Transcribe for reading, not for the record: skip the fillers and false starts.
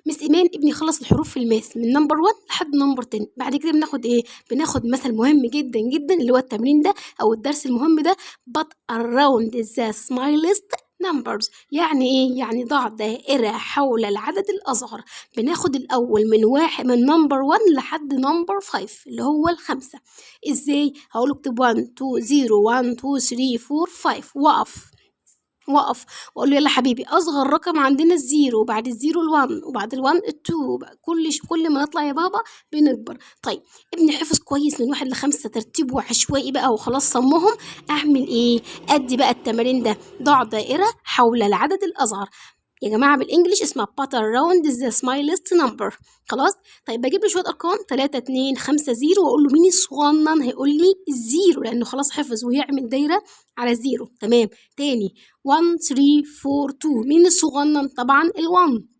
Miss ايمان، ابني خلص الحروف في ال math من number 1 لحد number 10. بعد كده بناخد ايه؟ بناخد مثل مهم جدا جدا، اللي هو التمرين ده او الدرس المهم ده، put around the smallest numbers. يعني ايه؟ يعني ضع دائرة حول العدد الأصغر. بناخد الأول من واحد، من number 1 لحد number 5 اللي هو الخمسة. ازاي؟ هقول اكتب 1 2 0 1 2 3 4 5، وقف وقف، واقول له يلا حبيبي، اصغر رقم عندنا ال zero، وبعد ال zero ال1، وبعد ال1 ال2. كل ما نطلع يا بابا بنكبر. طيب، ابني حفظ كويس من واحد لخمسة، ترتيبه عشوائي بقى، وخلاص صمهم. اعمل ايه؟ ادي بقى التمارين ده، ضع دائرة حول العدد الاصغر. يا جماعة، بال English اسمها put around the smallest number. خلاص؟ طيب، بجيب له شوية ارقام 3 2 5 0، واقول له مين الصغنن؟ هيقول لي ال zero، لانه خلاص حفظ، ويعمل دايرة على zero. تمام؟ تاني 1 3 4 2، مين الصغنن؟ طبعا ال1.